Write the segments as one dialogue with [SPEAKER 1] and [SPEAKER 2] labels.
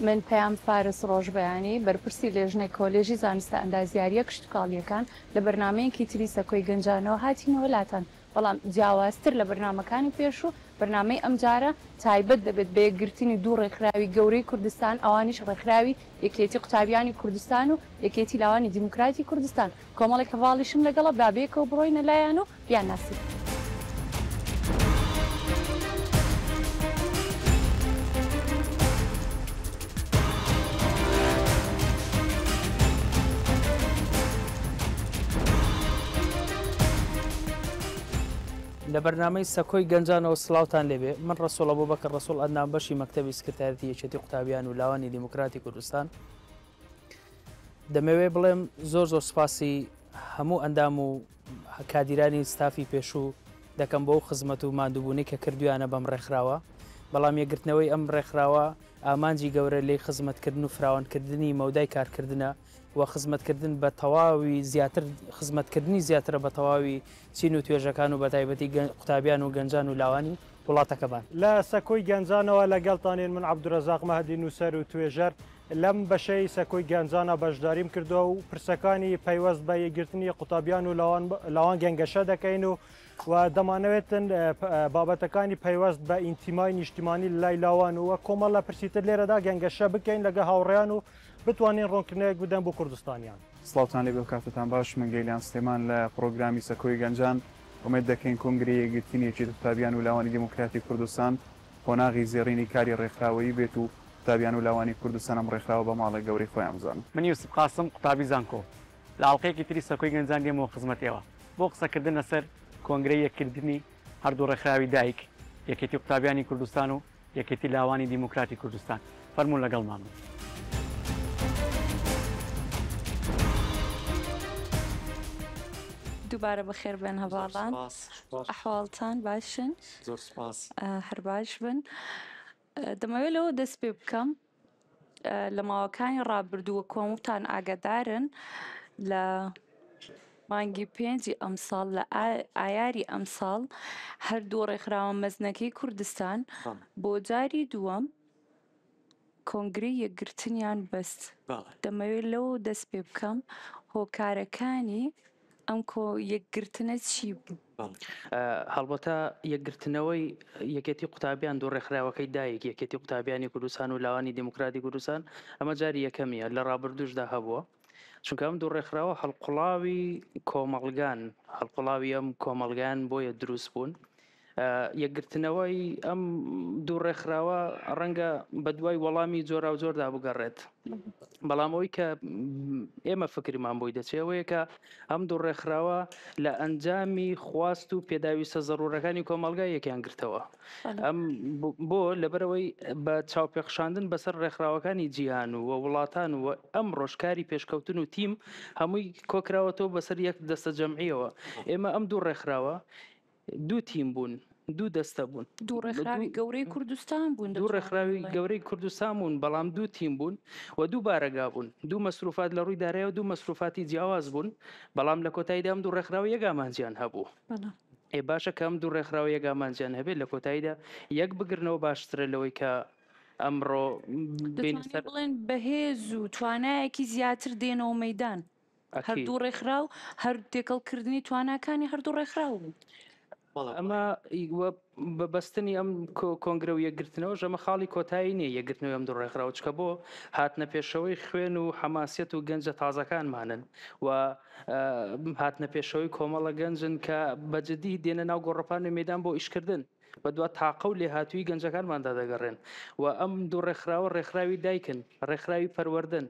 [SPEAKER 1] من پەیام فارس ڕۆژبەیانی، بەرپرسی لێژنەی کۆلێژی زانستە ئەندازیارییە کشتوکاڵییەکان، لە بەرنامەیەکی تری سەکۆی گەنجانەوە هاتینەوە لاتان، بەڵام جیاوازتر لە بەرنامەکانی پێشوو، بەرنامەی ئەمجارە تایبەت دەبێت بە یەکگرتنی دوو ڕێکخراوی گەورەی کوردستان، ئەوانیش ڕێکخراوی یەکێتی قوتابیانی کوردستان و یەکێتی لاوانی دیموکراتی کوردستان. کۆمەڵێک هەڤاڵیشم لەگەڵە، با بەیەکەوە بڕۆینە لایان و بیانناسین.
[SPEAKER 2] لە بەرنامەی سەکۆی گەنجانەوە سڵاوتان لێبێ من ڕەسوڵ ئەبوبەکر ڕەسوڵ ئەندام بەشی مەکتەبی سکرتارەتی یەکێتی قوتابیان و لاوانی دیموکراتی کوردستان دەمەوێ بڵێم زۆر زۆر سوپاسی هەموو ئەندام و کادیرانی ستافی پێشوو دەکەم بۆ خزمەت و ماندووبوونی کە کردویانە بەم ڕێکخراوە بەڵام یەکگرتنەوەی ئەم ڕێکخراوە ئامانجی گەورە لێی خزمەتکردن و فراوانکردنی مەودای کارکردنە و خزمەتکردن بە تەواوی زیاتر خزمەتکردنی زیاترە بە تەواوی چین و توێژەکان و بەتایبەتی قوتابیان و گەنجان و لاوانی وڵاتەکەمان.
[SPEAKER 3] لە سەکۆی گەنجانەوە لەگەڵتانین من عەبدولرەزاق مەهدی نووسەر و توێژەر لەم بەشەی سەکۆی گەنجانە بەشداریم کردووە و پرسەکانی پەیوەست بە یەکگرتنی قوتابیان و لاوان گەنگەشە دەکەین و و دەمانەوێتن بابەتەکانی پەیوەست بە ئینتیمای نیشتیمانی لای لاوان و کۆمەڵ لە پرسی تر لێرەدا گەنگەشە بکەین لەگە هاوڕێیان و بتوانین ڕوونکردنەوەیەک بدەن بۆ کوردستانیان.
[SPEAKER 4] سڵاوتان لێبێ و کاتتان باش، من گەیلان سلێمان لە پڕۆگرامی سەکۆی گەنجان، ئومێد دەکەین کۆنگرەی یەکگرتنی یەکێتی قوتابیان و لاوانی دیموکراتی کوردستان قۆناغی زێڕینی کاری ڕێکخراوەیی بێت و قوتابیان و لاوانی کوردستان ئەم ڕێکخراوە بە ماڵێ گەورەی خۆیان بزانن.
[SPEAKER 5] من یوسف قاسم قوتابی زانکۆ لە ئەڵقەیەکی تری سەکۆی گەنجان دێمەوە خزمەت ئێوە بۆ قسەکردن لەسەر کۆنگرەی یەککردنی هەردوو ڕێکخراوی دایک، یەکێتی قوتابیانی کوردستان و یەکێتی لاوانی دیموکراتی کوردستان. فەرموون لەگەڵمان بن.
[SPEAKER 1] دووبارە بەخێر بێن هەڤاڵان. ئەحواڵتان باشن؟
[SPEAKER 5] زۆر سوپاس.
[SPEAKER 1] هەر باش بن. دەمەوێت لەوە دەست پێ بکەم لە ماوەکانی ڕابردوو وەکو هەمووتان ئاگادارن لە مانگی پێنجی ئەمساڵ لە ئایاری ئەمساڵ هەردوو ڕێکخراوە مەزنەکەی کوردستان بۆ جاری دووەم کۆنگرەی یەکگرتنیان بەست. دەمەوێت لەوە دەست پێ بکەم هۆکارەکانی ئەم کۆ یەکگرتنە چی بوو؟
[SPEAKER 2] هەڵبەتە یەکگرتنەوەی یەکێتی قوتابیان دوو ڕێکخراوەکەی دایک یەکێتی قوتابیانی کوردستان و لاوانی دیموکراتی کوردستان ئەمە جاری یەکەمیە لە ڕابردووشدا هەبووە چونکە ئەم دوو ڕێکخراوە هەڵقوڵاوی کۆمەڵگان هەڵقوڵاوی ئەم کۆمەڵگان بۆیە دروست بوون یەکگرتنەوەی ئەم دوو ڕێکخراوە ڕەنگە بە دوای وەڵامی جۆراوجۆردا بگەڕێت بەڵام ئەوەی کە ئێمە فکرمان بۆی دەچێت ئەوەیە کە ئەم دوو ڕێکخراوە لە ئەنجامی خواست و پێداویستە زەڕورەکانی کۆمەڵگا یەکیان گرتەوە ئەم بۆ لەبەرەوەی بە چاوپێخشاندن بەسەر ڕێکخراوەکانی جیهان و وڵاتان و ئەم ڕۆژکاری پێشکەوتن و تیم هەمووی کۆکراوەتەوە بەسەر یەک دەستە جەمعیەوە ئێمە ئەم دوو ڕێکخراوە دوو تیم بوون، دوو دەستە بوون.
[SPEAKER 1] دوو ڕێکخراوی گەورەی کوردستان بوون.
[SPEAKER 2] دوو ڕێکخراوی گەورەی کوردستان بوون، بەڵام دوو تیم بوون و دوو بارەگا بوون. دوو مەسروفات لە ڕووی دارایەوە دوو مەسروفاتی جیاواز بوون، بەڵام لە کۆتاییدا ئەم دوو ڕێکخراوە یەک ئامانجیان هەبوو. ئێ باشە کە ئەم دوو ڕێکخراوە یەک ئامانجیان هەبێت، لە کۆتاییدا یەک بگرنەوە باشترە لەوەی کە ئەمڕۆ بێنە
[SPEAKER 1] سەر. دەتوانین بڵێین بەهێز و توانایەکی زیاتر دێنەوە مەیدان. هەردوو ڕێکخراو هەر تێکەڵکردنی تواناکانی هەردوو ڕێکخراو بوو.
[SPEAKER 2] ئەمە بە بەستنی ئەم کۆنگرە و یەکگرتنەوەش ئەمە خاڵی کۆتایی نییە یەکگرتنەوەی ئەم دوو ڕێکخراوە چکە بۆ هاتنە پێشەوەی خوێن و حەماسیەت و گەنجە تازەکانمانن و هاتنە پێشەوەی کۆمەڵە گەنجن کە بە جدی دێنە ناو گۆڕەپان و مەدان بۆ ئیشکردن بەدوا تاقە و لێهاتووی گەنجەکانماندا دەگەڕێن و ئەم دوو ڕێکخراوە ڕێکخراوی دایکن ڕێکخراوی پەروەردەن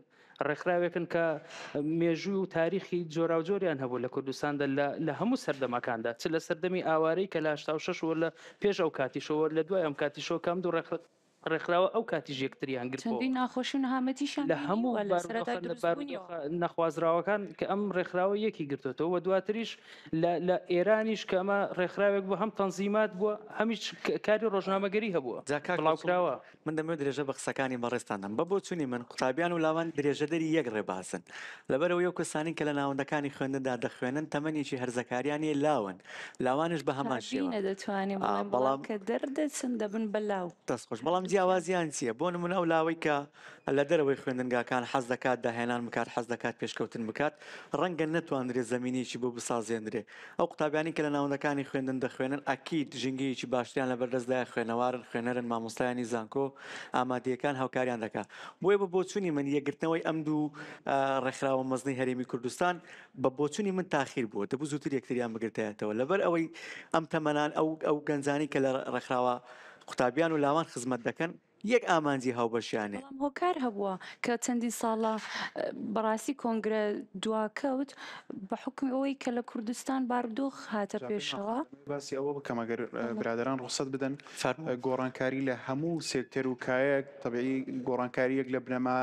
[SPEAKER 2] ڕێکخراوێکن کە مێژوو و تاریخی جۆراوجۆریان هەبوو لە کوردستاندا لە هەموو سەردەمەکاندا چ لە سەردەمی ئاوارەی کە لە 86 و لە پێش ئەو کاتیشەوە لە دوای ئەم کاتیشەوە کە ئەم دوو ڕێکخراوە ئەو کاتیش یەکتریان گرتەوە.
[SPEAKER 1] چەندین ناخۆشی و نەهامەتیشیان
[SPEAKER 2] لە هەموو
[SPEAKER 1] بینیوە لە سەرەتای دروستبوونیەوە.
[SPEAKER 2] بارودۆخە نەخوازراوەکان کە ئەم ڕێکخراوە یەکی گرتۆتەوە و دواتریش لە لە ئێرانیش کە ئەمە ڕێکخراوێک بووە هەم تەنزیمات بووە هەمیش کاری ڕۆژنامەگەری هەبووە
[SPEAKER 5] جا کاک ڕەسوڵ
[SPEAKER 2] بڵاوکراوە.
[SPEAKER 5] من دەمەوێت درێژە بە قسەکانی بەڕێزتان دەم. بە بۆچوونی من قوتابیان و لاوان درێژەدەری یەک ڕێبازن. لەبەرئەوەی ئەو کەسانەی کە لە ناوەندەکانی خوێندندا دەخوێنن تەمەنێکی هەرزەکاریان نییە لاون. لاوانیش بە هەمان شێوە.
[SPEAKER 1] قوتابینە دەتوانین بڵێین بەڵام
[SPEAKER 5] بەڵام
[SPEAKER 1] کە دەردەچن دەبن بە لاو.
[SPEAKER 5] دەست خۆش. بەڵام.
[SPEAKER 6] جیاوازیان چییە؟ بۆ نمونە ئەو لاوەی کە لە دەرەوەی خوێندنگاکان حەز دەکات داهێنان بکات، حەز دەکات پێشکەوتن بکات، ڕەنگە نەتواندرێ زەمینەیەکی بۆ بسازێندرێ. ئەو قوتابیانەی کە لە ناوەندەکانی خوێندن دەخوێنن ئەکید ژینگەیەکی باشتریان لەبەردەستدایە، خوێنەوارن، خوێنەرن، مامۆستایانی زانکۆ ئامادەیەکان هاوکاریان دەکا. بۆیە بە بۆچوونی من یەکگرتنەوەی ئەم دوو ڕێکخراوە مەزنەی هەرێمی کوردستان بە بۆچوونی من تاخیر بووە، دەبوو زووتر یەکتریان بگرتایەتەوە. لەبەر ئەوەی ئەم تەمەنان ئەو ئەو گەنجانەی کە لە ڕێکخراوە قوتابیان و لاوان خزمەت دەکەن یەک ئامانجی هاوبەشیان هەیە.
[SPEAKER 1] بەڵام هۆکار هەبووە کە چەندین ساڵە بەڕاستی کۆنگرە دواکەوت بە حوکمی ئەوەی کە لە کوردستان بارودۆخ هاتە
[SPEAKER 4] جا پێمان
[SPEAKER 1] پێشەوە.
[SPEAKER 4] خۆشە دەمەوێت باسی ئەوە بکەم ئەگەر برادەران ڕوخسەت بدەن
[SPEAKER 6] فەرموو.
[SPEAKER 4] گۆڕانکاری لە هەموو سێکتەر و کایەک تەبیعی گۆڕانکارییەک لە بنەما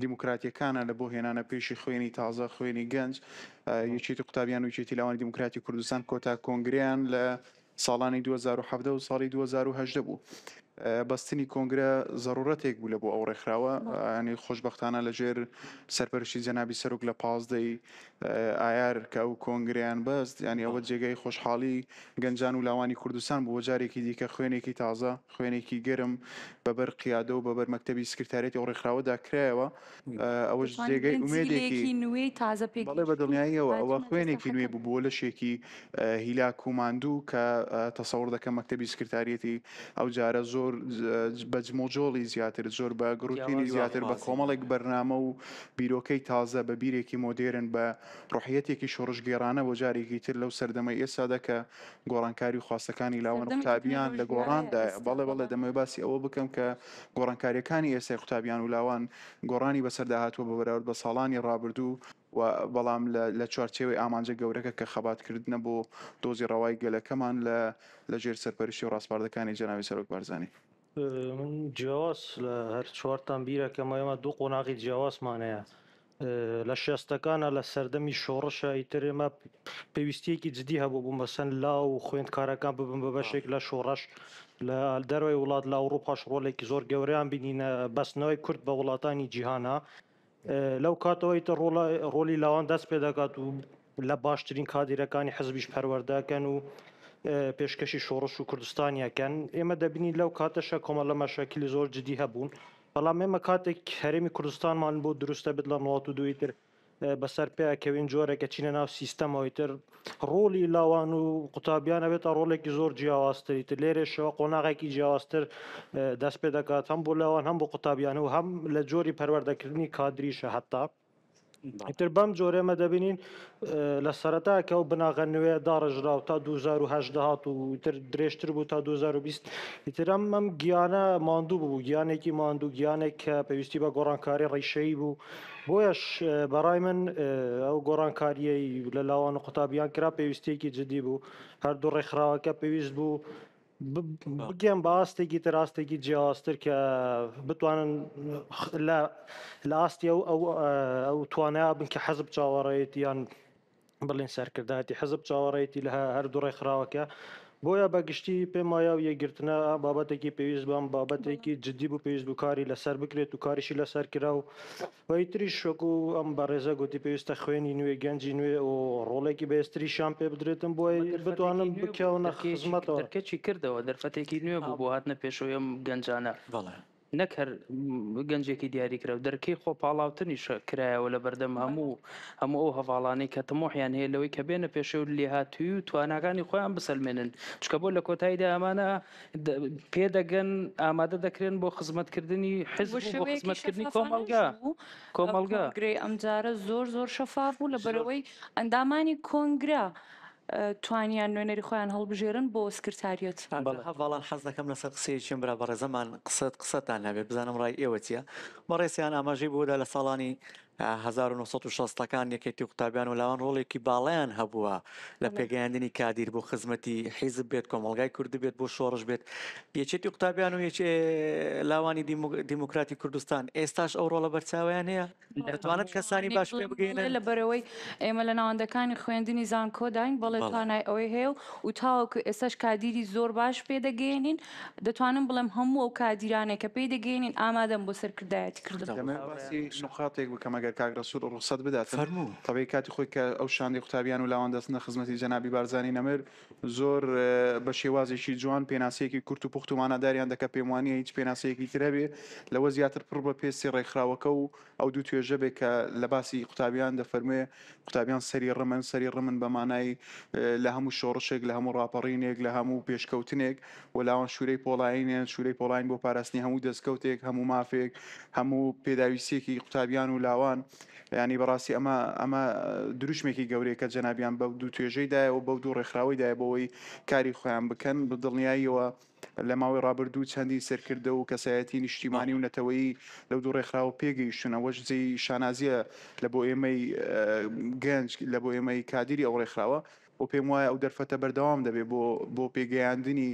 [SPEAKER 4] دیموکراتیەکانە لە بۆ هێنانە پێشی خوێنی تازە خوێنی گەنج یەکێتی قوتابیان و یەکێتی لاوانی دیموکراتی کوردستان کۆتا کۆنگرەیان لە ساڵانی 2017 و ساڵی 2018 بوو. بەستنی کۆنگرە زەڕوڕەتێک بوو لە بۆ ئەو ڕێکخراوە ینی خۆشبەختانە لە ژێر سەرپەرشتی جەنابی سەرۆک لە پازدەی ئایار کە ئەو کۆنگرەیان بەست ینی ئەوە جێگای خۆشحاڵی گەنجان و لاوانی کوردستان بوو بۆ جارێکی دیکە خوێنێکی تازە خوێنێکی گەرم بەبەر قیادە و بەبەر مەکتەبی سکرتاریەتی ئەو ڕێکخراوەدا کرایەوە ئەوەش
[SPEAKER 1] دەتوانین
[SPEAKER 4] جێگەی
[SPEAKER 1] بڵێین
[SPEAKER 4] ئومێدێکی
[SPEAKER 1] جیلێکی نوێی تازە
[SPEAKER 4] بەڵێ
[SPEAKER 1] پێگەیشتوو
[SPEAKER 4] بە دڵنیاییەوە ئەوە
[SPEAKER 1] هاتوونەتە
[SPEAKER 4] خوێنێکی نوێ
[SPEAKER 1] ساحەکە.
[SPEAKER 4] بوو بۆ لەشێکی هیلاک و ماندوو کە تەسەوڕ دەکەم مەکتەبی سکرتاریەتی ئەو جارە زۆر بە جموجۆڵی زیاتر زۆر بە گڕوتینی زیاتر بە کۆمەڵێک بەرنامە و بیرۆکەی تازە بە بیرێکی مۆدێرن بە ڕۆحیەتێکی شۆڕشگێڕانە بۆ جارێکی تر لەو سەردەمەی ئێستادا کە گۆڕانکاری و خواستەکانی لاوان و
[SPEAKER 1] سەردەمی
[SPEAKER 4] قوتابیان لە
[SPEAKER 1] تەکنەلۆژیایە
[SPEAKER 4] گۆڕاندایە.
[SPEAKER 1] ئێستا
[SPEAKER 4] بەڵێ بەڵێ
[SPEAKER 1] بەڵێ.
[SPEAKER 4] دەمەوێت باسی ئەوە بکەم کە گۆڕانکارییەکانی ئێستای قوتابیان و لاوان گۆڕانی بەسەردا هاتووە بە بەراورد بە ساڵانی ڕابردوو و بەڵام لە لە چوارچێوەی ئامانجە گەورەکە کە خەباتکردنە بۆ دۆزی ڕەوای گەلەکەمان لە لە ژێر سەرپەرشتی و ڕاسپاردەکانی جەنابی سەرۆک بارزانی.
[SPEAKER 3] من جیاواز لە هەر چوارتان بیرەکەمەوە ئێمە دوو قۆناغی جیاوازمان هەیە لە شێستەکانە لە سەردەمی شۆڕشە ئیتر ئێمە پێویستیەکی جدی هەبوو بوو مەسەن لاو و خوێندکارەکان ببن بە بەشێک لە شۆڕش لە دەرەوەی وڵات لە ئەوروپاش ڕۆڵێکی زۆر گەورەیان بینینە بەستنەوەی کورد بە وڵاتانی جیهانە لەو کاتەوە ئیتر ڕۆڵی لاوان دەست پێ دەکات و لە باشترین کادیرەکانی حزبیش پەروەردەکەن و پێشکەشی شۆڕش و کوردستانیەکەن ئێمە دەبینین لەو کاتەشە کۆمەڵە مەشاکیلی زۆر جدی هەبوون بەڵام ئێمە کاتێک هەرێمی کوردستانمان بۆ دروستە بێت لە 92 ئیتر بەسەر پێکەوین جۆرێکە چینە ناو سیستەمەوە ئیتر ڕۆڵی لاوان و قوتابیان ئەبێتە ڕۆڵێکی زۆر جیاوازتر ئیتر لێرەشەوە قۆناغێکی جیاوازتر دەست پێ دەکات هەم بۆ لاوان هەم بۆ قوتابیان و هەم لە جۆری پەروەردەکردنی کادریشە هەتا ئیتر بەم جۆرە ئێمە دەبینین لە سەرەتا کە ئەو بناغە نوێ داڕێژرا و تا 2010 دەهات و ئیتر درێژتر بوو تا 2020 ئیتر ئەم ئەم گیانە ماندوو بوو گیانێکی ماندوو گیانێک کە پێویستی بە گۆڕانکاری ڕیشەیی بوو بۆیەش بەڕای من ئەو گۆڕانکارییەی لە لاوان و قوتابیان کرا پێویستیەکی جدی بوو هەردوو ڕێکخراوەکە پێویست بوو بگەن بە ئاستێکی تر ئاستێکی جیاوازتر کە بتوانن لە لە ئاستی ئەو ئەو ئەو توانایە بن کە حەزب چاوەڕێیەتی یان بڵێن سەرکردایەتی حزب چاوەڕێیەتی لە هەردوو ڕێکخراوەکە بۆیە بە گشتی پێم وایە ئەو یەکگرتنە بابەتێکی پێویست بەم بابەتێکی جدی بوو پێویست بوو کاری لەسەر بکرێت و کاریشی لەسەر کرا و ئیتریش وەکو ئەم بەڕێزە گوتی پێویستە خوێنی نوێ گەنجی نوێ و ڕۆڵێکی بەهێزتریشیان پێ بدرێتن بۆی
[SPEAKER 2] ئەمە دەرفەتێکی
[SPEAKER 3] بتوانن
[SPEAKER 2] نوێ بوو
[SPEAKER 3] بکەونە
[SPEAKER 2] دەرکەیەکی
[SPEAKER 3] خزمەتەوە.
[SPEAKER 2] دەرکەچی کردەوە دەرفەتێکی نوێ بوو بۆ هاتنە پێشەوەی ئەم گەنجانە.
[SPEAKER 6] بەڵێ.
[SPEAKER 2] نەک هەر گەنجێکی دیاریکراو، دەرکەی خۆپاڵاوتنیش کرایەوە لەبەردەم هەموو هەموو ئەو هەڤاڵانەی کە تموحیان هەیە لەوەی کە بێنە پێشێ و لێهاتوویی و تواناکانی خۆیان بسەلمێنن، چونکە بۆ لە کۆتاییدا ئەمانە پێدەگەن، ئامادە دەکرێن بۆ خزمەتکردنی حزب
[SPEAKER 1] بە
[SPEAKER 2] و بۆ
[SPEAKER 1] شێوەیەکی
[SPEAKER 2] خزمەتکردنی
[SPEAKER 1] شەفافانەش
[SPEAKER 2] کۆمەڵگا
[SPEAKER 1] بوو،
[SPEAKER 2] کۆمەڵگا.
[SPEAKER 1] کۆنگرەی ئەمجارە زۆر زۆر شەفاف بوو،
[SPEAKER 2] زۆر.
[SPEAKER 1] لەبەرئەوەی ئەندامانی کۆنگرە توانیان نوێنەری خۆیان هەڵبژێرن بۆ سکرتاریەت.
[SPEAKER 6] بەڵێ هەڤاڵان حەز دەکەم لەسەر قسەیەکی ئەم برا بەڕێزەمان قسەت قسەتان هەبێت بزانم ڕای ئێوە چیە بەڕێزیان ئاماژەی بەوەدا لە ساڵانی 1960 ەکان یەکێتی قوتابیان و لاوان ڕۆڵێکی باڵایان هەبووە لە پێگەیاندنی کادیر بۆ خزمەتی حیزب بێت کۆمەڵگای کوردی بێت بۆ شۆڕش بێت یەکێتی قوتابیان و یەکێ لاوانی دیموکراتی کوردستان ئێستاش ئەو ڕۆڵە بەرچاویان هەیە دەتوانن کەسانی باش پێ بگەینن؟
[SPEAKER 1] لەبەرئەوەی ئێمە لە ناوەندەکانی خوێندنی زانکۆداین، بەڵێ توانای ئەوەی هەیە و تاوەکو ئێستاش کادیری زۆر باش پێ دەگەیەنین، دەتوانم بڵێم هەموو ئەو کادیرانەی کە پێی دەگەیەنین ئامادەن بۆ سەرکردایەتی کردن.
[SPEAKER 4] دەمەوێت باسی نوقاتێک بکەم ئەگەر. ئەگەر کاک ڕەسوول ڕوخسەت بداتن.
[SPEAKER 6] فەرموو.
[SPEAKER 4] تەبعی کاتی خۆی کە ئەو شاندەی قوتابیان و لاوان دەچنە خزمەتی جەنابی بارزانی نەمر زۆر بە شێوازێکی جوان پێناسەیەکی کورت و پوخت و ماناداریان دەکا پێم وانییە هیچ پێناسەیەکی تر هەبێ لەوە زیاتر پڕ بە پێستی ڕێکخراوەکە و ئەو دوو توێژە بێ کە لە باسی قوتابیان دەفەرموێ قوتابیان سەری ڕمن، سەری ڕمن بە مانای لە هەموو شۆڕشێک، لە هەموو ڕاپەڕینێک، لە هەموو پێشکەوتنێک و لاوان شوورەی پۆڵایینن، شوورەی پۆڵایین بۆ پاراستنی هەموو دەستکەوتێک، هەموو مافێک، هەموو پێداویستییەکی قوتابیان و لاوان. یانی بەڕاستی ئەمە ئەمە دروشمێکی گەورەیە کە جەنابیان بەو دوو توێژەی دایە و بەو دوو ڕێکخراوەی دایە بۆ ئەوەی کاری خۆیان بکەن. بە دڵنیاییەوە لە ماوەی ڕابردوو چەندین سەرکردە و کەسایەتی نیشتیمانی و نەتەوەیی لەو دوو ڕێکخراوە پێگەیشتوون، ئەوەش جێی شانازییە لە بۆ ئێمەی گەنج، لە بۆ ئێمەی کادیری ئەو ڕێکخراوە و پێم وایە ئەو دەرفەتە بەردەوام دەبێت بۆ بۆ پێگەیاندنی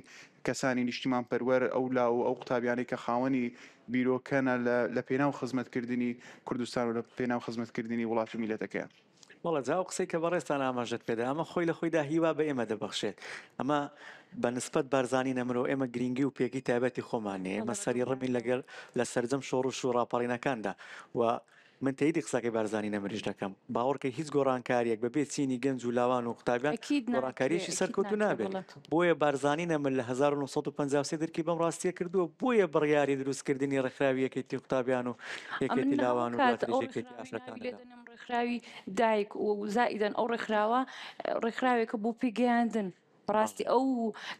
[SPEAKER 4] کەسانی نیشتیمانپەروەر، ئەو لاو و ئەو قوتابیانەی کە خاوەنی بیرۆکەنە لە لە پێناو خزمەتکردنی کوردستان و لە پێناو خزمەتکردنی وڵات و میللەتەکەیان.
[SPEAKER 6] بەڵێ جا ئەو قسەی کە بەڕێزتان ئاماژەت پێدا ئەمە خۆی لە خۆیدا هیوا بە ئێمە دەبەخشێت. ئەمە بە نسبەت بارزانی نەمرەوە ئێمە گرینگی و پێگەی تایبەتی خۆمان نییە. ئێمە سەری ڕمین لەگەڵ لە سەرجەم شۆڕش و ڕاپەڕینەکاندا و من تەییدی قسەکەی بارزانی نەمریش دەکەم. باوەڕکە هیچ گۆڕانکارییەک بە بێ چینی گەنج و لاوان و قوتابیان
[SPEAKER 1] ئەکید ناکرێ
[SPEAKER 6] گۆڕانکارییەکی
[SPEAKER 1] ئەکید
[SPEAKER 6] سەرکەوتوو
[SPEAKER 1] ناکرێ
[SPEAKER 6] نابێت.
[SPEAKER 1] بەڵێ.
[SPEAKER 6] بۆیە بارزانی نەمر لە 1953 درکی بەم ڕاستییە کردووە، بۆیە بڕیاری دروستکردنی ڕێکخراوی یەکێتی قوتابیان و
[SPEAKER 1] ئەمن
[SPEAKER 6] یەکێتی
[SPEAKER 1] لە هەموو
[SPEAKER 6] لاوان و
[SPEAKER 1] کات
[SPEAKER 6] دواتریش
[SPEAKER 1] ئەو
[SPEAKER 6] یەکێتی
[SPEAKER 1] ڕێکخراوەی ناوی
[SPEAKER 6] ئافرەتانە
[SPEAKER 1] لێ
[SPEAKER 6] دا.
[SPEAKER 1] دەنێم ڕێکخراوی دایک و زائیدەن ئەو ڕێکخراوە ڕێکخراوێکە بۆ پێگەیاندن. بەڕاستی ئەو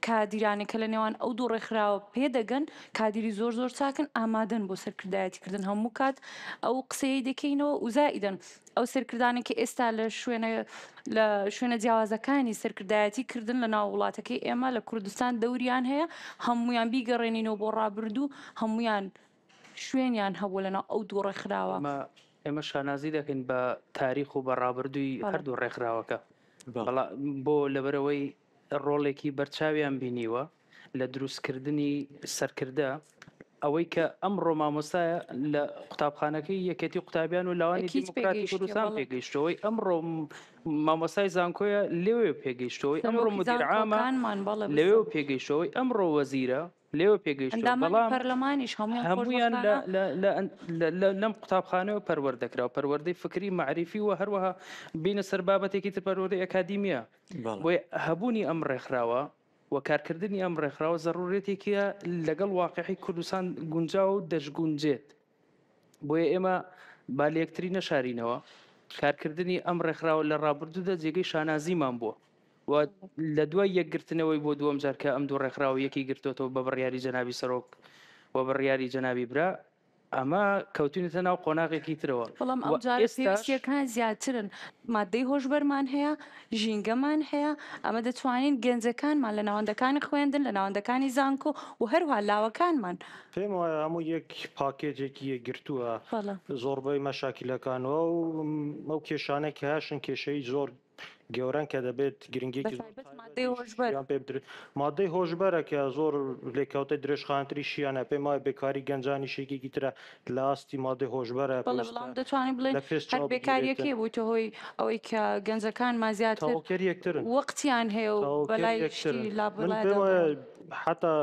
[SPEAKER 1] کادیرانەی کە لە نێوان ئەو دوو ڕێکخراوە پێدەگەن کادیری زۆر زۆر چاکن ئامادەن بۆ سەرکردایەتی کردن هەموو کات ئەو قسەیەی دەکەینەوە و زائیدەن ئەو سەرکردانەی کە ئێستا لە شوێنە لە شوێنە جیاوازەکانی سەرکردایەتی کردن لە ناو وڵاتەکەی ئێمە لە کوردستان دەوریان هەیە هەمویان بیگەڕێنینەوە بۆ ڕابردوو هەمویان شوێنیان هەبوو لەناو ئەو دوو ڕێکخراوە.
[SPEAKER 2] ئێمە شانازی دەکەین بە تاریخ و بە ڕابردووی هەردوو ڕێکخراوەکە. بەڵام بۆ لەبەرئەوەی ڕۆڵێکی بەرچاویان بینیوە لە دروستکردنی سەرکردە، ئەوەی کە ئەمڕۆ مامۆستایە لە قوتابخانەکەی یەکێتی قوتابیان و لاوانی دیموکراتی کوردستان پێگەیشتووە، ئەوەی ئەمڕۆ مامۆستای زانکۆیە لەوێ پێگەیشتووە، ئەوەی ئەمڕۆ مودیر عامە لەوێوە پێگەیشتووە، ئەوەی ئەمڕۆ وەزیرە لێوە پێگەیشتووە،
[SPEAKER 1] ئەندامانی
[SPEAKER 2] بەڵام
[SPEAKER 1] پەرلەمانیش هەموویان
[SPEAKER 2] هەموویان
[SPEAKER 1] خۆشبەختانە
[SPEAKER 2] لەم قوتابخانەوە پەروەردە کراوە، پەروەردەی فکری، مەعریفی و هەروەها بینە سەر بابەتێکی تر پەروەردەی ئەکادیمیە. بۆیە هەبوونی ئەم ڕێکخراوە و کارکردنی ئەم ڕێکخراوە زەروورەتێکیە لەگەڵ واقیعی کوردستان گونجاوە و دەشگونجێت. بۆیە ئێمە با لە یەکتری نەشارینەوە، کارکردنی ئەم ڕێکخراوە لە ڕابردوودا جێگەی شانازیمان بووە و لە دوای یەکگرتنەوەی بۆ دووەم جار کە ئەم دوو ڕێکخراوە یەکی گرتۆتەوە بە بڕیاری جەنابی سەرۆک و بڕیاری جەنابی برا، ئەمە کەوتوینەتە ناو قۆناغێکی ترەوە
[SPEAKER 1] بەڵام
[SPEAKER 2] و
[SPEAKER 1] ئەمجارە
[SPEAKER 2] ئێستاش.
[SPEAKER 1] پێویستییەکان زیاترن، ماددەی هۆشبەرمان هەیە، ژینگەمان هەیە، ئەمە دەتوانین گەنجەکانمان لە ناوەندەکانی خوێندن، لە ناوەندەکانی زانکۆ و هەروەها لاوەکانمان.
[SPEAKER 3] پێم وایە هەموو یەک پاکێجێکی یەکگرتووە زۆربەی مەشاکیلەکان و ئەو کێشانەی کە هەشن کێشەی زۆر گەورەن کە دەبێت گرنگیەکی زۆر
[SPEAKER 1] بەتایبەت مادەی هۆشبەر.
[SPEAKER 3] تایبەتیان پێ بدرێت. مادەی هۆشبەرە کە زۆر لێکەوتەی درێژخایەنتریشیان هەیە، پێم وایە بێکاری گەنجانیش یەکێکی ترە لە ئاستی مادەی هۆشبەرە
[SPEAKER 1] بەڵێ
[SPEAKER 3] پێویستە
[SPEAKER 1] بەڵام دەتوانین بڵێین
[SPEAKER 3] لە پێش
[SPEAKER 1] هەر
[SPEAKER 3] چاو بگیرێتن.
[SPEAKER 1] بێکارییەکەی بوویتە هۆی ئەوەی کە گەنجەکانمان زیاتر
[SPEAKER 3] تەواوکەری یەکترن.
[SPEAKER 1] وەقتیان هەیە و
[SPEAKER 3] تەواوکەری
[SPEAKER 1] بەلای شتی
[SPEAKER 3] یەکترن. من
[SPEAKER 1] لابەلایدا
[SPEAKER 3] پێم وایە
[SPEAKER 1] دەڕۆن.
[SPEAKER 3] حەتا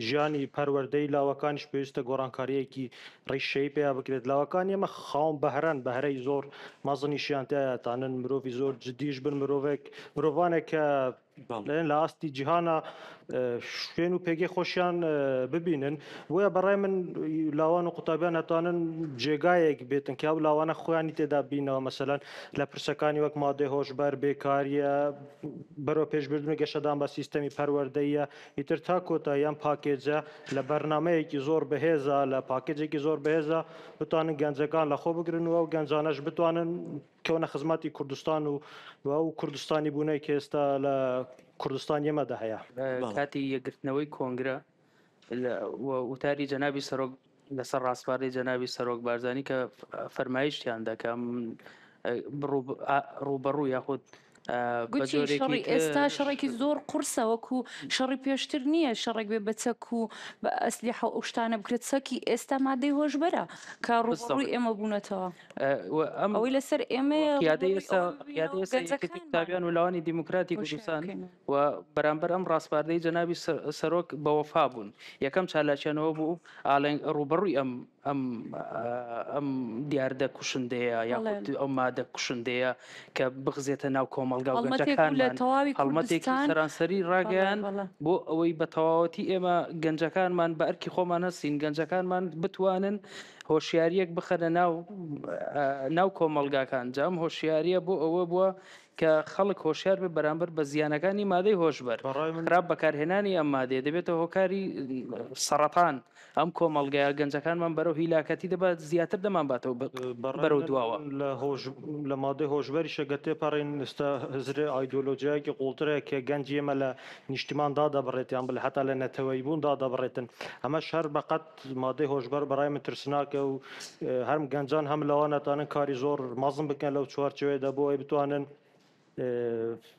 [SPEAKER 3] ژیانی پەروەردەی لاوەکانیش پێویستە گۆڕانکارییەکی ڕیشەیی پیا بکرێت. لاوەکانی ئێمە خاوەن بەهرەن، بەهرەی زۆر مەزنیشیان تیایە، تانن مرۆڤی زۆر جدیش بن، مرۆڤێک مرۆڤانێک کە لە ئاستی جیهانە شوێن و پێگەی خۆشیان ببینن. بۆیە بەڕای من لاوان و قوتابیان ئەتوانن جێگایەک بێتن کە ئەو لاوانە خۆیانی تێدا بینەوە، مەسەلەن لە پرسەکانی وەک مادەی هۆشبەر، بێکارییە، بەرەو پێشبردن و گەشەدان بە سیستەمی پەروەردەییە، ئیتر تا کۆتایی ئەم پاکێجە لە بەرنامەیەکی زۆر بەهێزە، لە پاکێجێکی زۆر بەهێزە بتوانن گەنجەکان لەخۆ بگرن و ئەو گەنجانەش بتوانن بکەونە خزمەتی کوردستان و ئەو کوردستانی بوونەی کە ئێستا لە کوردستانی ئێمەدا هەیە.
[SPEAKER 2] کاتی یەکگرتنەوەی کۆنگرە و وتاری جەنابی سەرۆک لەسەر ڕاسپاردەی جەنابی سەرۆک بارزانی کە فەرمایشتیان دا کە ڕووبەڕوو یاخود بە
[SPEAKER 1] گوتی
[SPEAKER 2] جۆرێکی
[SPEAKER 1] شەڕی ئێستا
[SPEAKER 2] تر
[SPEAKER 1] شەڕێکی زۆر قورسە وەکو شەڕی پێشتر نییە شەڕێک بێ بە چەک و بە ئەسلیحە و ئەو شتانە بکرێت چەکی ئێستا مادەی هۆشبەرە کە ڕووبەڕووی
[SPEAKER 2] بالضبط.
[SPEAKER 1] ئێمە بوونەتەوە
[SPEAKER 2] و ئەم
[SPEAKER 1] ئەوەی لەسەر ئێمەیە
[SPEAKER 2] قیادەی
[SPEAKER 1] ڕووبەڕووی
[SPEAKER 2] ئێستا
[SPEAKER 1] ئەوە
[SPEAKER 2] قیادەی
[SPEAKER 1] ببینەوە
[SPEAKER 2] ئێستا یەکێتی
[SPEAKER 1] گەنجەکانمان
[SPEAKER 2] قوتابیان و لاوانی دیموکراتی
[SPEAKER 1] هۆشیار
[SPEAKER 2] کوردستان
[SPEAKER 1] بکەینەوە.
[SPEAKER 2] و بەرامبەر ئەم ڕاسپاردەی جەنابی سەرۆک بەوەفا بوون. یەکەم چالاکیان ئەوە بوو ئاڵێنگ ڕووبەڕووی ئەم ئەم ئەم دیاردە کوشندەیە یاخود ئەو مادە کوشندەیە کە بخزێتە ناو کۆمەڵگا و گەنجەکانمان هەڵمەتێکی سەرانسەری ڕاگەیان بۆ ئەوەی بە تەواوەتی ئێمە گەنجەکانمان بە ئەرکی خۆمان هەستین گەنجەکانمان بتوانن هۆشیاریەک بخەنە ناو ناو کۆمەڵگاکان جام هۆشیاریە بۆ ئەوە بووە کە خەڵک هۆشیار بێت بەرامبەر بە زیانەکانی مادەی هۆشبەر، خراپ بەکارهێنانی ئەم مادەیە دەبێتە هۆکاری سەڕەتان، ئەم کۆمەڵگەیە گەنجەکانمان بەرەو هیلاکەتی دەبات زیاتر دەمانباتەوە بەرەو دواوە.
[SPEAKER 3] لە مادەی هۆشبەریشە گەر تێپەڕین ئێستا هزرێ ئایدۆلۆجیایەکی قوڵتر هەیە کە گەنجی ئێمە لە نیشتیمان دادەبڕێت یان بڵێ هەتا لە نەتەوەیی بوون دادەبڕێتن ئەمەش هەر بەقەد مادەی هۆشبەر بەڕای من ترسناکە و هەرم گەنجان هەم لەوان ئەتوانن کاری زۆر مەزن بکەن لەو چوارچێوەیەدا بۆ ئەوەی بتوانن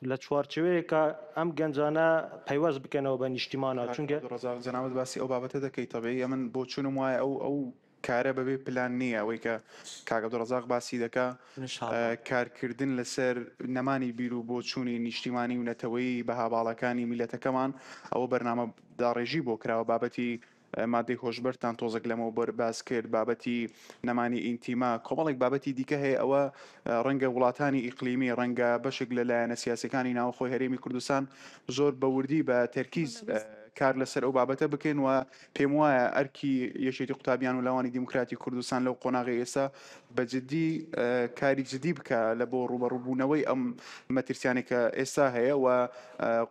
[SPEAKER 3] لە چوارچێوەیەکە ئەم گەنجانە پەیوەست بکەنەوە بە نیشتیمانە چونکە
[SPEAKER 4] ڕەزاق جەنابت باسی ئەو بابەتە دەکەی تەبیعی ئەمن بۆچوونم وایە ئەو ئەو کارە بەبێ پلان نییە ئەوەی کە کاک عەبدولڕەزاق باسی دەکا کارکردن لەسەر نەمانی بیر و بۆچوونی نیشتیمانی و نەتەوەیی بەها باڵاکانی میللەتەکەمان ئەوە بەرنامە داڕێژی بۆ کراوە بابەتی مادەی هۆشبەرتان تۆزێک لەمەوبەر باس کرد، بابەتی نەمانی ئینتیما، کۆمەڵێک بابەتی دیکە هەیە، ئەوە ڕەنگە وڵاتانی ئیقلیمی، ڕەنگە بەشێک لە لایەنە سیاسیەکانی ناوخۆی هەرێمی کوردستان زۆر بە وردی بە تەرکیز کار لەسەر ئەو بابەتە بکەین و پێم وایە ئەرکی یەکێتی قوتابیان و لاوانی دیموکراتی کوردستان لەو قۆناغی ئێستا بە جدی کاری جدی بکە لە بۆ ڕووبەڕووبوونەوەی ئەم مەترسیانەی کە ئێستا هەیە و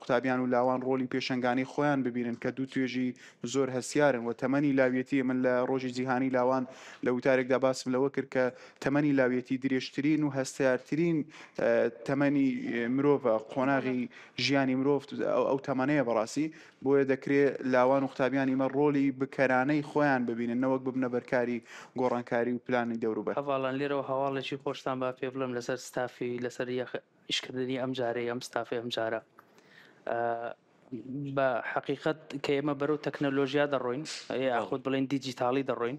[SPEAKER 4] قوتابیان و لاوان ڕۆلی پێشەنگانەی خۆیان ببینن کە دوو توێژی زۆر هەستیارن و تەمەنی لاویەتی من لە ڕۆژی جیهانی لاوان لە وتارێکدا باسم لەوە کرد کە تەمەنی لاویەتی درێژترین و هەستیارترین تەمەنی مرۆڤە قۆناغی ژیانی مرۆڤ ئەو تەمەنەیە بەڕاستی بۆیە دەکرێ لاوان و قوتابیانی ئیمە ڕۆلی بکەرانەی خۆیان ببینن نەوەک ببنە بەرکاری گۆڕانکاری و پلانی دەوروبەر.
[SPEAKER 2] هەڤاڵان لێرەوە هەواڵێکی خۆشتان با پێ بڵێم لەسەر ستافی لەسەر یەخ ئیشکردنی ئەم جارەی ئەم ستافەی ئەم جارە بە حەقیقەت کە ئێمە بەرەو تەکنەلۆژیا دەڕۆین یاخود بڵێن دیجیتاڵی دەڕۆین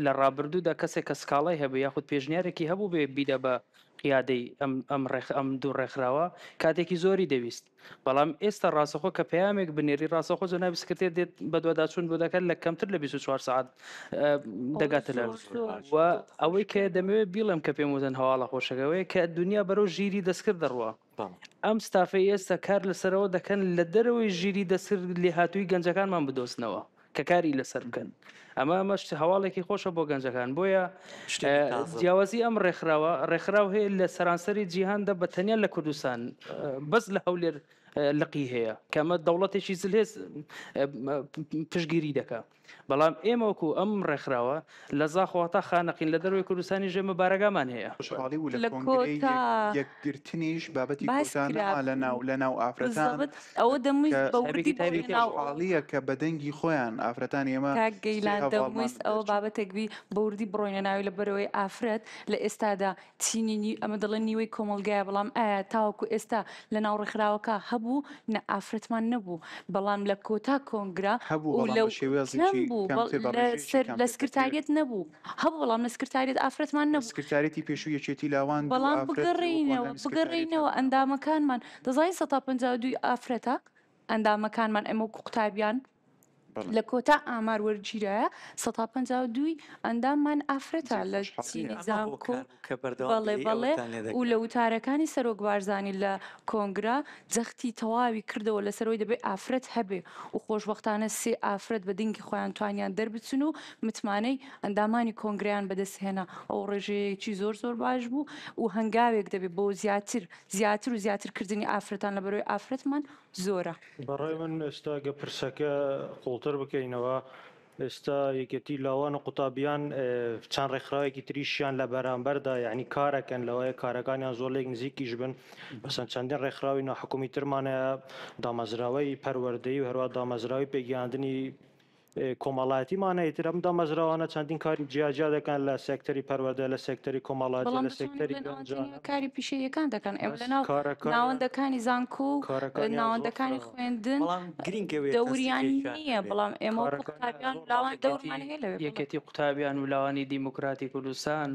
[SPEAKER 2] لە ڕابردوودا کەسێک کە سکاڵای هەبێ یاخود پێشنیارێکی هەبوو بێ بیدە بە قیادەی ئەم ئەم ڕێخ ئەم دوو ڕێکخراوە کاتێکی زۆری دەویست بەڵام ئێستا ڕاستەخۆ کە پەیامێک بنێری ڕاستەخۆ جەنابی سکرتێر دێت بەدواداچوون بۆ دەکات لە کەمتر لە 24 سەعات دەگاتە لە و ئەوەی کە دەمەوێت بیڵێم کە پێم وتن هەواڵە خۆشەکەوەیە کە دنیا بەرەو ژیری دەستکرد دەڕوا ئەم ستافەی ئێستا کار لەسەرەوە دەکەن لە دەرەوەی ژیری دەستکرد لێهاتووی گەنجەکانمان بدۆزنەوە کە کاری لەسەر بکەن ئەمە ئەمەش هەواڵێکی خۆشە بۆ گەنجەکان بۆیە جیاوازی ئەم ڕێکخراوە ڕێکخراو هەیە لە سەرانسەری جیهاندا بە تەنیا لە کوردستان بەس لە هەولێر لقی هەیە کە ئەمە دەوڵەتێکی زلهێز پشگیری دەکا بەڵام ئێمە وەکو ئەم ڕێکخراوە لە زاخۆ تا خانەقین لە دەرەوەی کوردستانیش ئێمە بارەگامان هەیە.
[SPEAKER 4] خۆشحاڵی و لە
[SPEAKER 1] لە
[SPEAKER 4] کۆنگرەی
[SPEAKER 1] کۆتا
[SPEAKER 4] یەکگرتنیش بابەتی
[SPEAKER 1] باس
[SPEAKER 4] کۆتا
[SPEAKER 1] کرا
[SPEAKER 4] نەما لە ناو لە ناو ئافرەتان
[SPEAKER 1] بالضبط ئەوە دەمویست
[SPEAKER 4] کە
[SPEAKER 1] بە وردی
[SPEAKER 2] تایبەتی
[SPEAKER 1] بڵێ
[SPEAKER 2] تایبەتی
[SPEAKER 1] ناو
[SPEAKER 4] خۆشحاڵییە کە بە دەنگی خۆیان ئافرەتانی ئێمە
[SPEAKER 1] کاک
[SPEAKER 4] سێ
[SPEAKER 1] گەیلان
[SPEAKER 4] هەڤاڵمان
[SPEAKER 1] دەمویست ئەوە
[SPEAKER 4] دەرچوون.
[SPEAKER 1] بابەتێک بی بە وردی بڕۆینە ناوی لە بەرەوەی ئافرەت لە ئێستادا چینی نی ئەمە دەڵێن نیوەی کۆمەڵگایە بەڵام ئایا تاوەکو ئێستا لە ناو ڕێکخراوەکە هەبوو نە ئافرەتمان نەبوو بەڵام لە کۆتا کۆنگرە
[SPEAKER 4] هەبوو
[SPEAKER 1] و
[SPEAKER 4] بەڵام
[SPEAKER 1] لە
[SPEAKER 4] بە
[SPEAKER 1] کەم
[SPEAKER 4] شێوازێکی
[SPEAKER 1] بوو بەڵ
[SPEAKER 4] کەمتر بە
[SPEAKER 1] لە
[SPEAKER 4] ڕێژەیەکی
[SPEAKER 1] سەر لە
[SPEAKER 4] کەمتر دەکرێت.
[SPEAKER 1] سکرتاریەت نەبوو هەبوو بەڵام لە سکرتاریەت ئافرەتمان
[SPEAKER 4] لە
[SPEAKER 1] نەبوو.
[SPEAKER 4] سکرتاریەتی پێشووی یەکێتی لاوان دوو
[SPEAKER 1] بەڵام
[SPEAKER 4] ئافرەت وەکو
[SPEAKER 1] بگەڕێینەوە
[SPEAKER 4] ئەندامی سکرتاریەت
[SPEAKER 1] بگەڕێینەوە
[SPEAKER 4] هەبوون.
[SPEAKER 1] ئەندامەکانمان دەزانی 52% ئافرەتە ئەندامەکانمان ئێمە وەکو قوتابیان
[SPEAKER 4] بەڵێ.
[SPEAKER 1] لە کۆتا ئامار وەرگیرایە 52% ئەنداممان ئافرەتە
[SPEAKER 4] جێی
[SPEAKER 1] لە
[SPEAKER 4] خۆشحاڵییە.
[SPEAKER 1] چینی
[SPEAKER 6] ئەمە
[SPEAKER 1] زانکۆ
[SPEAKER 6] هۆکار بوو کە بەردەوام
[SPEAKER 1] بەڵێ
[SPEAKER 6] گلەیی
[SPEAKER 1] بەڵێ
[SPEAKER 6] ئەوەتان لێ
[SPEAKER 1] و
[SPEAKER 6] دەکرا.
[SPEAKER 1] لە وتارەکانی سەرۆک بارزانی لە کۆنگرە جەختی تەواوی کردەوە لەسەرەوەی دەبێ ئافرەت هەبێ و خۆشبەختانە سێ ئافرەت بە دەنگی خۆیان توانیان دەربچن و متمانەی ئەندامانی کۆنگرەیان بەدەست هێنا ئەو ڕێژەیەکی زۆر زۆر باش بوو و هەنگاوێک دەبێ بۆ زیاتر زیاتر و زیاتر کردنی ئافرەتان لەبەرەوەی ئافرەتمان زۆرە.
[SPEAKER 3] بەڕای من ئێستا گە پرسەکە قوڵتر بکەینەوە ئێستا یەکێتی لاوان و قوتابیان چەند ڕێکخراوێکی تریشیان لە بەرامبەردا یعنی کارەکەن لەوەیە کارەکانیان زۆر لێک نزیکیش بن مەسەن چەندین ڕێکخراوی ناحکومی ترمان هەیە دامەزراوەی پەروەردەیی و هەروە دامەزراوی پێگەیاندنی کۆمەڵایەتیمان هەیە ئیتر ئەم دامەزراوانە چەندین کاری جیاجیا دەکەن لە سێکتەری پەروەردە لە سێکتەری کۆمەڵایەتی
[SPEAKER 1] بەڵام
[SPEAKER 3] لە
[SPEAKER 1] دەتوانین
[SPEAKER 3] سێکتەری
[SPEAKER 1] بڵێن ئەوان
[SPEAKER 3] گەنجانە
[SPEAKER 1] تەنیا کاری پیشەییەکان دەکەن ئێمە
[SPEAKER 3] بەس
[SPEAKER 1] لەناو
[SPEAKER 3] کارەکانیان
[SPEAKER 1] ناوەندەکانی زانکۆ و
[SPEAKER 3] کارەکانیان زۆر
[SPEAKER 1] ناوەندەکانی
[SPEAKER 3] فراوانە.
[SPEAKER 1] خوێندن
[SPEAKER 6] بەڵام گرینگە وێ
[SPEAKER 1] دەوریان
[SPEAKER 6] تەنسیقێکیان
[SPEAKER 1] نییە
[SPEAKER 6] هەبێ.
[SPEAKER 1] بەڵام ئێمە وەکو
[SPEAKER 3] کارەکانیان
[SPEAKER 1] قوتابیان
[SPEAKER 3] زۆر
[SPEAKER 1] لاوان
[SPEAKER 3] یەکێتی
[SPEAKER 1] دەورمان هەیە لەوێ بەڵێ.
[SPEAKER 2] یەکێتی قوتابیان و لاوانی دیموکراتی کوردستان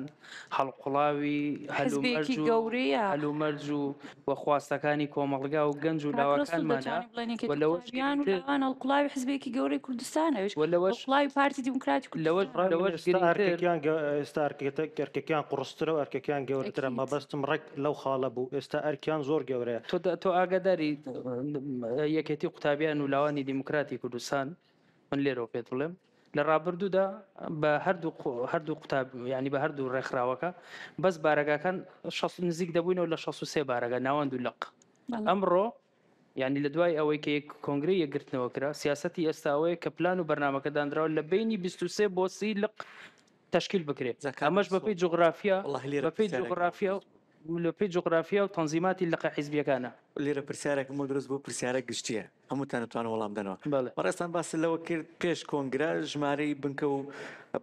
[SPEAKER 2] هەڵقوڵاوی
[SPEAKER 1] حزبێکی
[SPEAKER 2] هەلومەرج و
[SPEAKER 1] گەورەیە.
[SPEAKER 2] هەلومەرج و و خواستەکانی کۆمەڵگا و گەنج و
[SPEAKER 1] کاک ڕەسوڵ
[SPEAKER 2] لاوەکانمانە
[SPEAKER 1] دەتوانین بڵێین
[SPEAKER 2] و
[SPEAKER 1] یەکێتی
[SPEAKER 2] لەوەش
[SPEAKER 1] قوتابیان و
[SPEAKER 2] گرنگتر
[SPEAKER 1] لاوان هەڵقوڵاوی حزبێکی گەورەی کوردستانە. ڕێکخراویش
[SPEAKER 2] و لەوەش
[SPEAKER 1] هەڵقوڵاوی پارتی دیموکراتی
[SPEAKER 2] لەوەش
[SPEAKER 1] کوردستان.
[SPEAKER 2] لەوەش
[SPEAKER 3] ئێستا
[SPEAKER 2] گرنگتر
[SPEAKER 3] ئەرکەکیان گە ئێستا ئەرکەکە ئەرکەکیان قوڕسترە و ئەرکەکیان گەورەترە
[SPEAKER 1] ئەکید.
[SPEAKER 3] مەبەستم ڕێک لەو خاڵە بوو ئێستا ئەرکیان زۆر گەورەیە.
[SPEAKER 2] تۆ تۆ ئاگاداری یەکێتی قوتابیان و لاوانی دیموکراتی کوردستان من لێرەوە پێت بڵێم لە ڕابردوودا بە هەردوو هەردوو قوتاب ینی بە هەردوو ڕێکخراوەکە بەس بارەگاکان نزیک دەبووینەوە لە 63 بارەگا ناوەند و لق ئەمڕۆ یعنی لە دوای ئەوەی کە کۆنگرەی یەکگرتنەوە کرا سیاستی ئێستا ئەوەیە کە پلان و بەرنامەکە دانراوە لە بینی 23 بۆ 30 لق تشکیل بکرێت ئەمەش بەپێی جوگرافیا بەپێی جوگرافیا لەپێی جوگرافیا و تەنزیماتی لقە حیزبیەکانە.
[SPEAKER 6] لێرە پرسیارێکم بۆ دروست بوو پرسیارە گشتیە هەمووتان دەتوانن وەڵام دەنەوە.
[SPEAKER 2] بەڵێ.
[SPEAKER 6] بەڕێزتان باست لەوە کرد پێش کۆنگرە ژمارەی بنکە و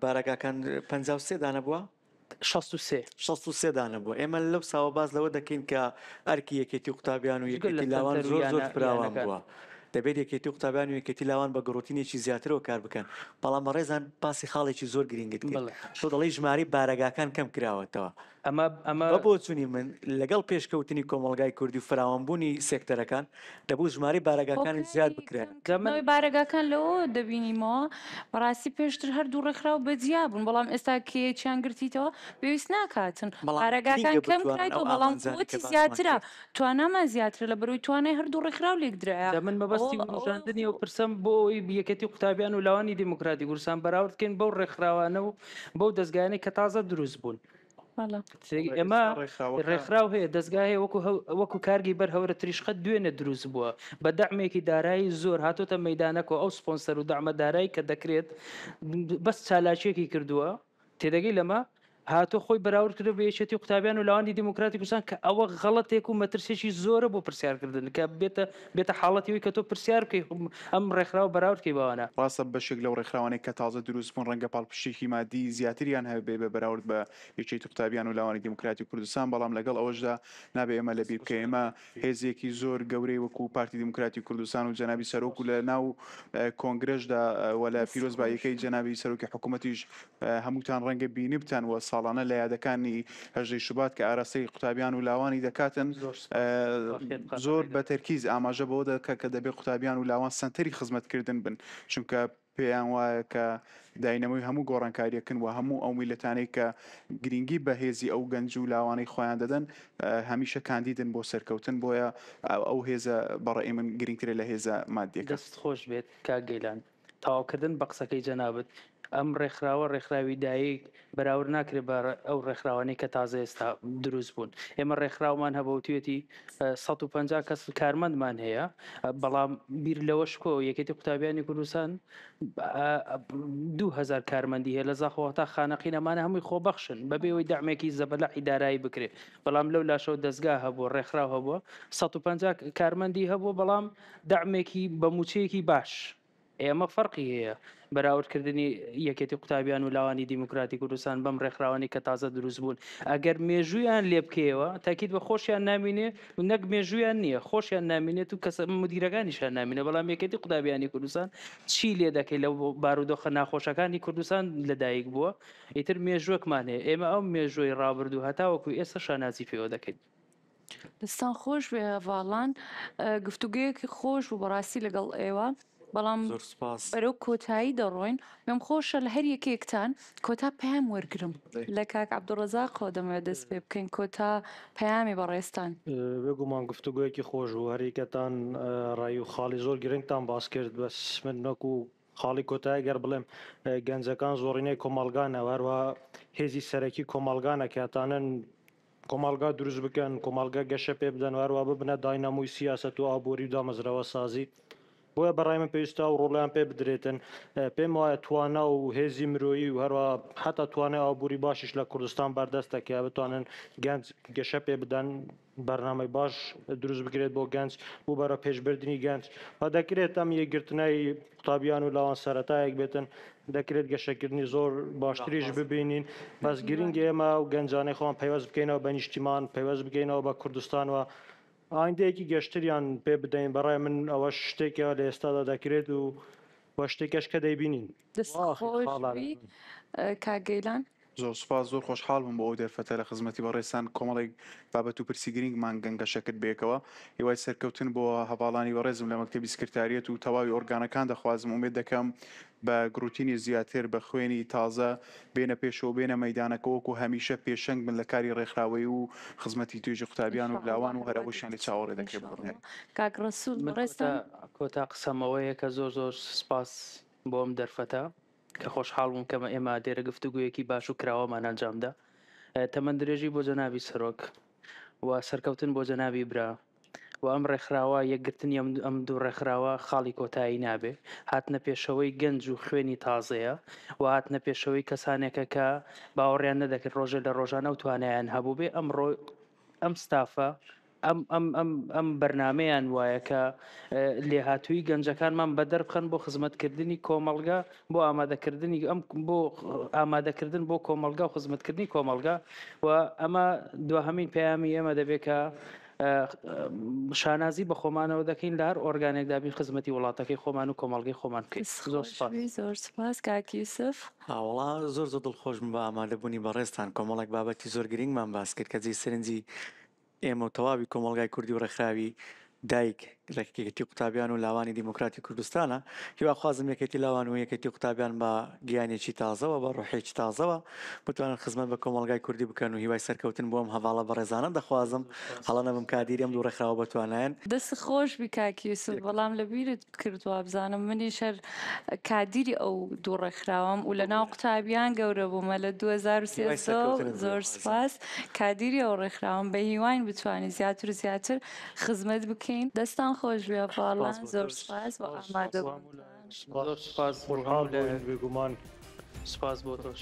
[SPEAKER 6] بارەگاکان 53 دانە بووە؟
[SPEAKER 2] 63.
[SPEAKER 6] 63 دانە بووە. ئێمە لەو ساوە باس لەوە دەکەین کە ئەرکی یەکێتی قوتابیان و
[SPEAKER 2] جگە لە
[SPEAKER 6] یەکێتی لاوان
[SPEAKER 2] سەنتەر و
[SPEAKER 6] زۆر زۆر
[SPEAKER 2] یانە
[SPEAKER 6] فراوان
[SPEAKER 2] یانەکان.
[SPEAKER 6] بووە. دەبێت یەکێتی قوتابیان و یەکێتی لاوان بە گڕوتینێکی زیاترەوە کار بکەن. بەڵام بەڕێزان باسی خاڵێکی زۆر گرینگت کرد.
[SPEAKER 2] بەڵێ.
[SPEAKER 6] تۆ دەڵێی ژمارەی بارەگاکان کەم کراوەتەوە.
[SPEAKER 2] ئەمە ئەمە.
[SPEAKER 6] بە بۆچونی من لەگەڵ پێشکەوتنی کۆمەڵگای کوردی و فراوانبوونی سێکتەرەکان، دەبوو ژمارەی بارەگاکانیش زیاد
[SPEAKER 1] هۆکاری
[SPEAKER 6] بکرایە.
[SPEAKER 1] کەمکردنەوەی بارەگاکان لەوەوە دەبینیمەوە، بەڕاستی پێشتر هەردوو ڕێکخراو بە جیا بوون، بەڵام ئێستا کە یەکیان گرتیتەوە پێویست ناکاتن
[SPEAKER 6] بەڵام
[SPEAKER 1] بارەگاکان
[SPEAKER 6] گرینگە
[SPEAKER 1] کەم
[SPEAKER 6] بتوانن ئەو
[SPEAKER 1] کرایتەوە، بەڵام
[SPEAKER 6] ئامانجانەی
[SPEAKER 1] قوتی
[SPEAKER 6] کە باسمان
[SPEAKER 1] زیاترە،
[SPEAKER 6] کرد.
[SPEAKER 1] توانامان زیاترە لەبەرئەوەی توانای هەردوو ڕێکخراو لێکدرایە.
[SPEAKER 2] جا من
[SPEAKER 1] ئەوە
[SPEAKER 2] مەبەستی
[SPEAKER 1] ئەوە
[SPEAKER 2] وروژاندنی ئەو پرسەم بۆ ئەوەی یەکێتی قوتابیان و لاوانی دیموکراتی کوردستان بەراورد بکەین بەو ڕێکخراوانە و بەو دەزگایانەی کە تازە دروست بوون. ئێمە ڕێکخراو هەیە دەستگا هەیە وەکو وەکو کارگی بەر هەورە تریشقە دوێنێ دروست بووە بە دەعمێکی دارایی زۆر هاتۆتە مەدانەکۆ ئەو سپۆنسەر و دەعمە دارایی کە دەکرێت بەس چالاکیەکی کردووە تێدەگەی لەمە هاتۆ خۆی بەراورد کردو بە یەکێتی قوتابیان و لاوانی دیموکراتی کوردستان کە ئەوە غەڵەتێک و مەترسێکی زۆرە بۆ پرسیارکردن کە بێتە بێتە حاڵەتی ئەوەی کە تۆ پرسیار بکەی ئەم ڕێکخراوە بەراورد کەی بەوانە.
[SPEAKER 4] ڕاستە بەشێک لەو ڕێکخراوانەی کە تازە دروست بوون ڕەنگە پاڵپشتییەکی مادیی زیاتریان هەبێ بە بەراورد بە یەکێتی قوتابیان و لاوانی دیموکراتی کوردستان، بەڵام لەگەڵ ئەوەشدا نابێ ئێمە لەبیر بکەین ئێمە هێزێکی زۆر گەورەی وەکوو پارتی دیموکراتی کوردستان و جەنابی سەرۆک و لە ناو کۆنگرەشدا و لە پیرۆزباییەکەی جەنابی سەرۆکی حکوومەتیش هەمووتان ڕەنگە بینیبتان و ساڵانە لە یادەکانی هەژدەی شوبات کە ئاراستەی قوتابیان و لاوانی دەکاتن زۆر بە تەرکیز ئاماژە بەوە دەکات کە دەبێت قوتابیان و لاوان سەنتەری خزمەتکردن بن چونکە پێیان وایە کە داینەمۆی هەموو گۆڕانکاریەکن و هەموو ئەو میلەتانەی کە گرنگی بە هێزی ئەو گەنج و لاوانەی خۆیان دەدەن هەمیشە کاندیدن بۆ سەرکەوتن بۆیە ئەو هێزە بەڕێی من گرنگترە لە هێزە مادیەکە.
[SPEAKER 2] دەست خۆش بێت کاک گەیلان. تەواوکردن بە قسەکەی جەنابت، ئەم ڕێکخراوە ڕێکخراوی دایک بەراورد ناکرێت بە ئەو ڕێکخراوانەی کە تازە ئێستا دروست بوون. ئێمە ڕێکخراومان هەبوو وتویەتی 150 کەس کارمەندمان هەیە، بەڵام بیر لەوەش بکەوە یەکێتی قوتابیانی کوردستان 2000 کارمەندی هەیە لە زاخۆوە تا خانەقین، ئەمانە هەمووی خۆبەخشن بەبێ ئەوەی دەعمێکی زەبەلاحی دارایی بکرێت. بەڵام لەو لاشەوە دەزگا هەبووە، ڕێکخراو هەبووە 150 کارمەندی هەبووە، بەڵام دەعمێکی بە مووچەیەکی باش. ئێ ئەمە فەرقی هەیە بەراوردکردنی یەکێتی قوتابیان و لاوانی دیموکراتی کوردستان بەم ڕێکخراوانەی کە تازە دروست بوون ئەگەر مێژوویان لێ بکەیەوە تاکید بە خۆشیان نامینێ و نەک مێژوویان نییە خۆشیان نامینێت و کەسە مدیرەکانیشیان نامینێ بەڵام یەکێتی قوتابیانی کوردستان چی لێ دەکەی لە بارودۆخە ناخۆشەکانی کوردستان لەدایک بووە ئیتر مێژووەکمان هەیە ئێمە ئەو مێژووی ڕابردوو هەتاوەکو ئێستا شانازی پێوە دەکەین.
[SPEAKER 1] دەستان خۆش بێ هەڤاڵان گفتوگەیەکی خۆش بوو بەڕاستی لەگەڵ ئێوە بەڵام
[SPEAKER 6] زۆر سوپاس.
[SPEAKER 1] بەرەو کۆتایی دەڕۆین پێم خۆشە لە هەر یەکێکتان کۆتا پەیام وەرگرم لە کاک عەبدولڕەزاقەوە دەمەوێت دەست پێ بکەین کۆتا پەیامی بەڕێزتان.
[SPEAKER 3] بێگومان گفتوگۆیەکی خۆش بوو هەریەکەتان ڕای و خاڵی زۆر گرنگتان باس کرد بەس من وەکو خاڵی کۆتایی گەر بڵێم گەنجەکان زۆڕینەی کۆمەڵگانە و هەروەها هێزی سەرەکی کۆمەڵگانە کە ئەتانن کۆمەڵگا دروست بکەن، کۆمەڵگا گەشە پێ بدەن و هەروەها ببنە داینامۆی سیاسەت و ئابووری و دامەزراوەسازی. بۆیە بە ڕای من پێویستە ئەو ڕۆڵەیان پێ بدرێتن. پێم وایە توانا و هێزی مرۆیی و هەروەها حەتا توانای ئابووری باشیش لە کوردستان بەردەستە کە بتوانن گەنج گەشە پێ بدەن، بەرنامەی باش دروست بکرێت بۆ گەنج بۆ بەرەوپێشبردنی گەنج و دەکرێت ئەم یەکگرتنەی قوتابیان و لاوان سەرەتایەک بێتن دەکرێت گەشەکردنی زۆر باشتریش ببینین بەس گرنگ ئێمە و گەنجانەی خۆمان پەیوەست بکەینەوە بە نیشتیمان پەیوەست بکەینەوە بە کوردستان و ئایندەیەکی گەشتریان پێ بدەین بەڕای من ئەوەش شتێکە لە ئێستادا دەکرێت و وە شتێکەش کە دەیبینین
[SPEAKER 1] دەست خۆش بی کاک گەیلان.
[SPEAKER 4] زۆر سوپاس، زۆر خۆشحاڵ بووم بۆ ئەو دەرفەتە لە خزمەتی بەڕێزتان کۆمەڵێک بابەت و پرسی گرینگمان گەنگەشە کرد بەیەکەوە. هیوای سەرکەوتن بۆ هەڤاڵانی بەڕێزم لە مەکتەبی سکرتاریەت و تەواوی ئۆرگانەکان دەخوازم، ئومێد دەکەم بە گڕوتینی زیاتر، بە خوێنی تازە بێنە پێشەوە، بێنە مەیدانەکە وەکو هەمیشە پێشەنگ بن لە کاری ڕێکخراوەیی و خزمەتی توێژی قوتابیان و لاوان و هەر ئەوەشیان لێ چاوەڕێ دەکرێت بە دڵنیایی.
[SPEAKER 1] کاک ڕەسووڵ
[SPEAKER 2] من
[SPEAKER 1] بەڕێزتان.
[SPEAKER 2] کۆتا قسەم ئەوەیە کە زۆر زۆر سوپاس بۆ ئەم دەرفەتە. کە خۆشحاڵ بووم کە ئێمە لێرە گفتوگۆیەکی باش و کراوەمان ئەنجامدا. تەمەن درێژی بۆ جەنابی سەرۆک و سەرکەوتن بۆ جەنابی برا و ئەم ڕێکخراوە، یەکگرتنی ئەم دوو ڕێکخراوە خاڵی کۆتایی نابێ. هاتنە پێشەوەی گەنج و خوێنی تازەیە و هاتنە پێشەوەی کەسانێکە کە باوەڕیان نەدەکرد ڕۆژێ لە ڕۆژان ئەو توانایان هەبووبێ، ئەمڕۆ ئەم ستافە ئەم ئەم ئەم ئەم بەرنامەیان وایە کە لێهاتوویی گەنجەکانمان بەدەر بخەن بۆ خزمەتکردنی کۆمەڵگا بۆ ئامادەکردنی ئەم بۆ ئامادەکردن بۆ کۆمەڵگا و خزمەتکردنی کۆمەڵگا و ئەمە دواهەمین پەیامی ئێمە دەبێت کە شانازی بە خۆمانەوە دەکەین لە هەر ئۆرگانێکدا بین خزمەتی وڵاتەکەی خۆمان و کۆمەڵگەی خۆمان بکەین. زۆر سپاس.
[SPEAKER 1] زۆر سپاس کاک یوسف.
[SPEAKER 6] وەڵا زۆر زۆر دڵخۆشم بە ئامادەبوونی بەڕێزتان کۆمەڵێک بابەتی زۆر گرینگمان باس کرد کە جێی سەرنجی ئێمە و تەواوی کۆمەڵگای کوردی و ڕێکخراوی دایک، یەکێتی قوتابیان و لاوانی دیموکراتی کوردستانە. هیواخوازم یەکێتی لاوان و یەکێتی قوتابیان بە گیانێکی تازەوە، بە ڕۆحێکی تازەوە بتوانن خزمەت بە کۆمەڵگای کوردی بکەن و هیوای سەرکەوتن بۆ ئەم هەڤاڵە بەڕێزانە دەخوازم. هەڵە نەبم کادیری ئەم دوو ڕێکخراوە بەتوانایەن.
[SPEAKER 1] دەستت خۆش بی کاک یوسف بەڵام لەبیرت کرد وابزانم منیش هەر کادیری ئەو دوو ڕێکخراوەم و لەناو قوتابیان گەورە بوومە لە 2013 زۆر سوپاس کادیری ئەو ڕێکخراوەم بە هیواین بتوانین زیاتر و زیاتر خزمەت بکەین. دەستان خۆش بێ هەڤاڵان زۆر سوپاس بۆ ئامادەبوونتان.
[SPEAKER 2] زۆر سوپاس بۆ
[SPEAKER 3] هەموو لایەک. بێگومان
[SPEAKER 2] سوپاس بۆ تۆش.